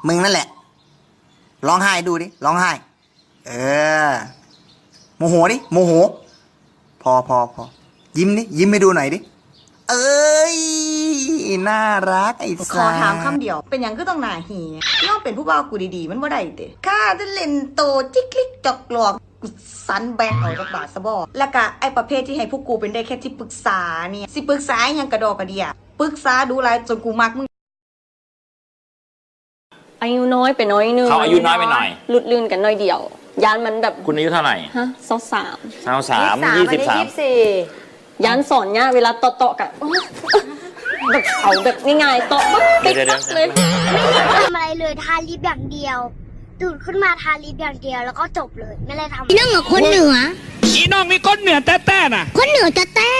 ມຶງນັ້ນແຫຼະ ຮ້ອງໄຫ້ດູດິ ຮ້ອງໄຫ້ ເອີ ໂມໂຫດິ ໂມໂຫ ພໍ ພໍ ພໍ ຍິ້ມດິ ຍິ້ມໃຫ້ດູໜ້ອຍດິ ເອີຍ ໜ້າລັກ ໄອ້ສັດ ຂໍຖາມຄຳດຽວ ເປັນຫຍັງຄືຕ້ອງໜ້າເຫ? ຍອມເປັນຜູ້ບ່າວກູດີໆ ມັນບໍ່ໄດ້ຕິ? ຂ້າຈະຫຼິ້ນໂຕຈິກລິກຈອກຫຼອກ ກູສັນແບັກເອົາຈັກບາດຊະບໍ? ແລ້ວກະໄອ້ປະເພດທີ່ໃຫ້ພວກກູເປັນໄດ້ແຄ່ທີ່ປຶກສານີ້ ຊິປຶກສາອີ່ຫຍັງກະດໍກະເດຍ? ປຶກສາດູຫຼາຍຈົນກູມັກມຶງ. ອາຍຸນ້ອຍໄປໜ້ອຍໜຶ່ງ ເຂົາອາຍຸນ້ອຍໄປໜ້ອຍ ຫຼຸດລື່ນກັນໜ້ອຍດຽວ ຢ້ານມັນແບບ ຄຸນອາຍຸເທົ່າໃດ? ຮະ ຊາວສາມ ຊາວສາມ ຊາວສາມ ຍີ່ສິບສາມ ຢ້ານສອນຍາກ ເວລາເຕາະໆ ກະ ໂອ້ຍ ແບບເອົາແບບງ່າຍໆ ເຕາະປຶບ ດຽວໆໆ ປິດປັບເລີຍ ໄມ່ໄດ້ທຳອະໄລເລີຍ ທາລິບຢ່າງດຽວ ຕື່ນຂຶ້ນມາທາລິບຢ່າງດຽວ ແລ້ວກໍຈົບເລີຍ ໄມ່ໄດ້ທຳ. ອີ່ນ້ອງອະ ຄົນເໜືອ ອີ່ນ້ອງນີ້ຄົນເໜືອແຕ້ໆນະ ຄົນເໜືອແຕ້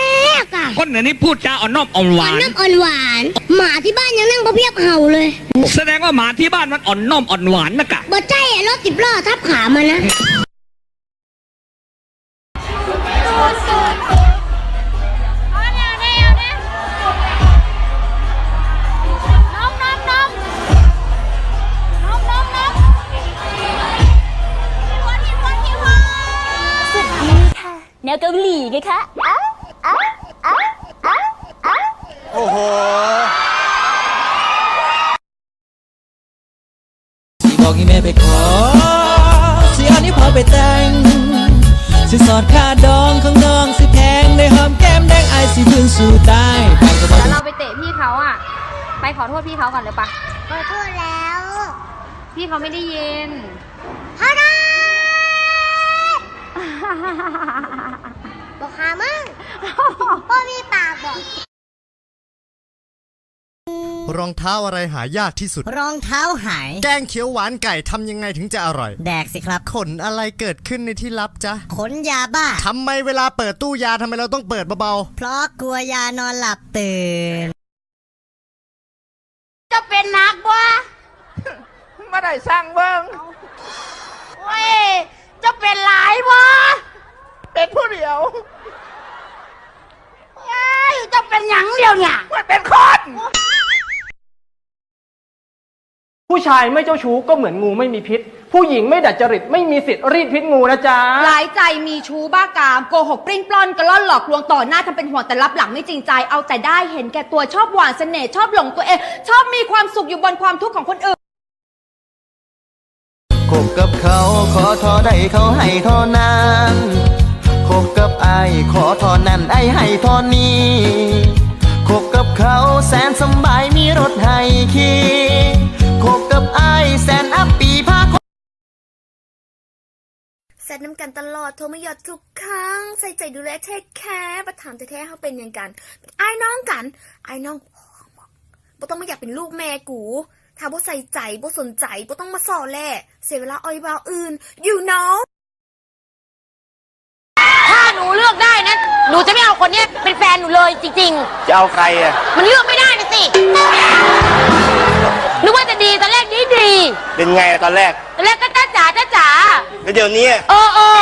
ໆກະ ຄົນເໜືອນີ້ພູດຈາອ່ອນນ້ອມອ່ອນຫວານ ອ່ອນນ້ອມອ່ອນຫວານ ໝາທີ່ບ້ານຍັງນັ່ງພັບພຽບເຮົາເລີຍ ສະແດງວ່າໝາທີ່ບ້ານມັນອ່ອນນ້ອມອ່ອນຫວານນະກະ ບໍ່ໃຈ້ ລົດສິບລໍ້ທັບຂາມັນນະ. ແນວເກົາຫຼີໄງຄະ ໂອ້ໂຫ. ຊິບອກອີ່ແມ່ໄປຂໍ ຊິເອົານິວພໍ່ໄປແຕ່ງ ສິນສອດຄ່າດອງຂອງນ້ອງຊິແພງ ໄດ້ຫອມແກ້ມແດງ ອ້າຍຊິບືນສູ່ຕາຍ ແລ້ວເຮົາໄປເຕະພີ່ເຂົາອະ ໄປຂໍໂທດພີ່ເຂົາກ່ອນເລີຍປະ ຂໍໂທດແລ້ວ ພີ່ເຂົາໄມ່ໄດ້ຍິນ ຂໍໂທດ ບໍ່ຂ້າມຶງ ບໍ່ມີປາກບໍ? รองเท้าอะไรหายากที่สุด? รองเท้าหาย แกงเขียวหวานไก่ทำยังไงถึงจะอร่อย? แดกสิครับ ขนอะไรเกิดขึ้นในที่ลับจ๊ะ? ขนยาบ้า ทำไมเวลาเปิดตู้ยา ทำไมเราต้องเปิดเบาๆ? เพราะกลัวยานอนหลับตื่น ເຈົ້າເປັນໜັກບໍ່? ມາໄດ້ຊ່າງເບິ່ງ ໂອ້ຍ ເຈົ້າເປັນຫຼາຍບໍ່? ເປັນຜູ້ດຽວ ເອີຍ ເຈົ້າເປັນຫຍັງດຽວນີ້? ຂ້ອຍເປັນຄົນ. ผู้ชายไม่เจ้าชู้ก็เหมือนงูไม่มีพิษ ผู้หญิงไม่ดัดจริตไม่มีสิทธิ์รีดพิษงูนะจ๊ะ หลายใจมีชู้บ้ากาม โกหกปลิ้นปล้อน กะล่อนหลอกลวง ต่อหน้าทำเป็นห่วง แต่ลับหลังไม่จริงใจ เอาแต่ได้เห็นแก่ตัว ชอบหว่านเสน่ห์ ชอบหลงตัวเอง ชอบมีความสุขอยู่บนความทุกข์ของคนอื่น. ຄົບກັບເຂົາຂໍທໍ່ໃດເຂົາໃຫ້ທໍ່ນັ້ນ ຄົບກັບອ້າຍຂໍທໍ່ນັ້ນອ້າຍໃຫ້ທໍ່ນີ້ ຄົບກັບເຂົາແສນສຳບາຍມີລົດໃຫ້ຂີ່ ຄົບກັບອ້າຍແສນອັບປີພາຄົບ ແຊັດນຳກັນຕະຫຼອດ ໂທມາຢອດທຸກຄັ້ງ ໃສ່ໃຈດູແລເທກແຄ ບໍ່ຖາມແທ້ໆເຮົາເປັນຫຍັງກັນ ເປັນອ້າຍນ້ອງກັນ ອ້າຍນ້ອງ ບໍ່ຕ້ອງມາຢາກເປັນລູກແມ່ກູ ຖ້າບໍ່ໃສ່ໃຈ ບໍ່ສົນໃຈ ບໍ່ຕ້ອງມາສໍ່ແຫຼ້ ເສຍເວລາອອຍບ່າວອື່ນ you know. ถ้าหนูเลือกได้นะ หนูจะไม่เอาคนเนี้ยเป็นแฟนหนูเลยจริงๆ จะเอาใครอะ มันเลือกไม่ได้น่ะสิ นึกว่าจะดี ตอนแรกดีๆ เป็นไงอะตอนแรก? ตอนแรกก็จ๊ะจ๋า จ๊ะจ๋า แล้วเดี๋ยวนี้อะ? เออ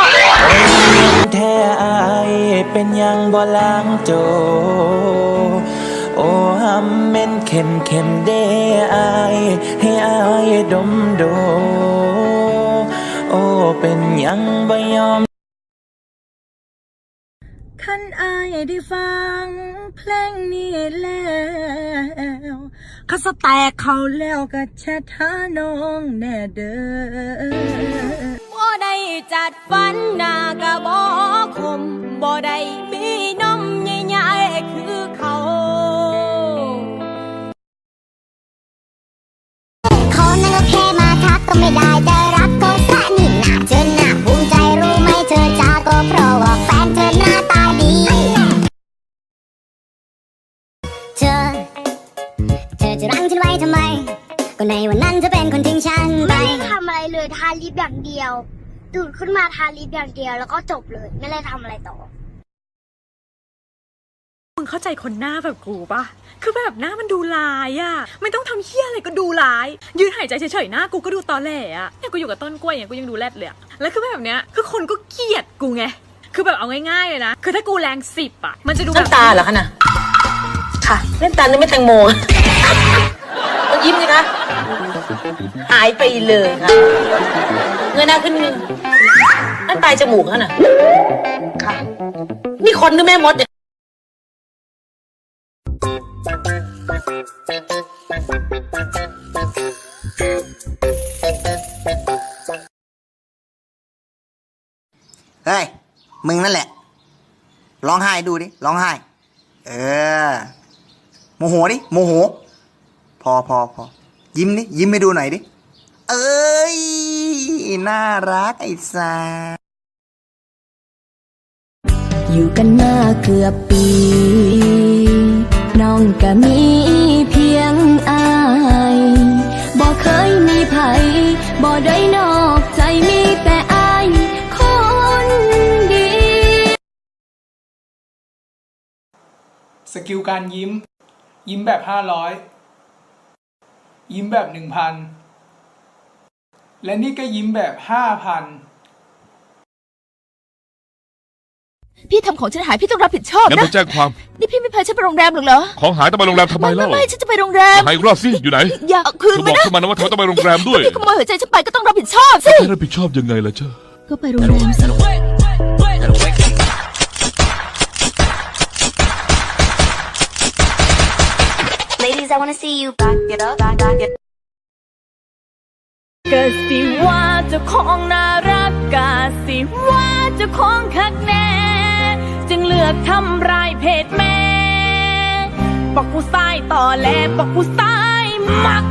ๆ ແທ້ອ້າຍ ເປັນຫຍັງບໍ່ລ້າງໂຈ? ໂອ້ ຫຳເໝັນເຄັມໆເດ້ອ້າຍ ໃຫ້ອ້າຍດົມດູ ໂອ້ ເປັນຫຍັງບໍ່ຍອມ? ຄັນອ້າຍໄດ້ຟັງເພງນີ້ແລ້ວ ຄັນສະແຕັກເຂົ້າແລ້ວກໍແຊັດຫານ້ອງແດ່ເດີ. ບໍ່ໄດ້ຈັດຟັນໜ້າກະບໍ່ຄົມ ບໍ່ໄດ້ມີນົມໃຫຍ່ໆຄືເຂົາ. ขอนั้นก็แค่มาทักก็ไม่ได้ แต่รักก็สนิทหนา เธอหน้าภูมิใจรู้ไหม เธอจ๋า ก็เพราะว่าแฟนเธอหน้าตาดี เธอ เธอจะรั้งฉันไว้ทำไม ก็ในวันนั้นเธอเป็นคนทิ้งฉันไป ไม่ได้ทำอะไรเลย ทาลิปอย่างเดียว ตื่นขึ้นมาทาลิปอย่างเดียว แล้วก็จบเลย ไม่ได้ทำอะไรต่อ. มึงเข้าใจคนหน้าแบบกูปะ คือแบบหน้ามันดูร้ายอะ ไม่ต้องทำเหี้ยอะไรก็ดูร้าย ยืนหายใจเฉยๆ หน้ากูก็ดูตอแหลอะ เนี่ยกูอยู่กับต้นกล้วยเนี่ยกูยังดูแรดเลยอะ แล้วคือแบบเนี้ย คือคนก็เกลียดกูไง คือแบบเอาง่ายๆ เลยนะ คือถ้ากูแรงสิบอะ มันจะดูแบบ น้ำตาเหรอคะน่ะ ค่ะ น้ำตานึกไม่แตงโม ต้องยิ้มสิคะ ຫາຍໄປເລີຍ ເງີຍໜ້າຂຶ້ນ ນັ້ນປາຍຈະມູກຫັ້ນນະ ນີ້ຄົນຫຼືແມ່ມົດ? ເຮີ້ຍ ມຶງນັ້ນແຫຼະ ຮ້ອງໄຫ້ດູດິ ຮ້ອງໄຫ້ ເອີ ໂມໂຫດິ ໂມໂຫ ພໍ ພໍ ພໍ ຍິ້ມດິ ຍິ້ມໃຫ້ດູໜ້ອຍດິ ເອີຍ ໜ້າລັກໄອ້ສັດ. ຢູ່ກັນມາເກືອບປີ ນ້ອງກະມີພຽງອ້າຍ ບໍ່ເຄີຍມີໃຜ ບໍ່ໄດ້ນອກໃຈ ມີແຕ່ອ້າຍຄົນດຽວ. ສະກິວການຍິ້ມ ຍິ້ມແບບຫ້າຮ້ອຍ ຍິ້ມແບບໜຶ່ງພັນ ແລະນີ້ກໍຍິ້ມແບບຫ້າພັນ. พี่ทำของฉันหาย พี่ต้องรับผิดชอบนะ งั้นไปแจ้งความ นี่พี่ไม่พาฉันไปโรงแรมหรอกเหรอ ของหายต้องไปโรงแรมทำไมเล่า ไม่ ไม่ ฉันจะไปโรงแรม หายอีกรอบสิ อยู่ไหน อย่าเอาคืน เธอบอกฉันมานะว่าเธอต้องไปโรงแรมด้วย พี่ขโมยหัวใจฉันไปก็ต้องรับผิดชอบสิ ให้รับผิดชอบยังไงล่ะเจ้า ก็ไปโรงแรมสิ Ladies, I wanna see you back it up, back it up. ກະຊິວ່າເຈົ້າຂອງໜ້າຮັກ ກະຊິວ່າເຈົ້າຂອງຄັກແນ່ ຈຶ່ງເລືອກທຳຮ້າຍເພດແມ່ ພວກຜູ້ຊາຍຕໍ່ແຫຼ ພວກຜູ້ຊາຍມັກ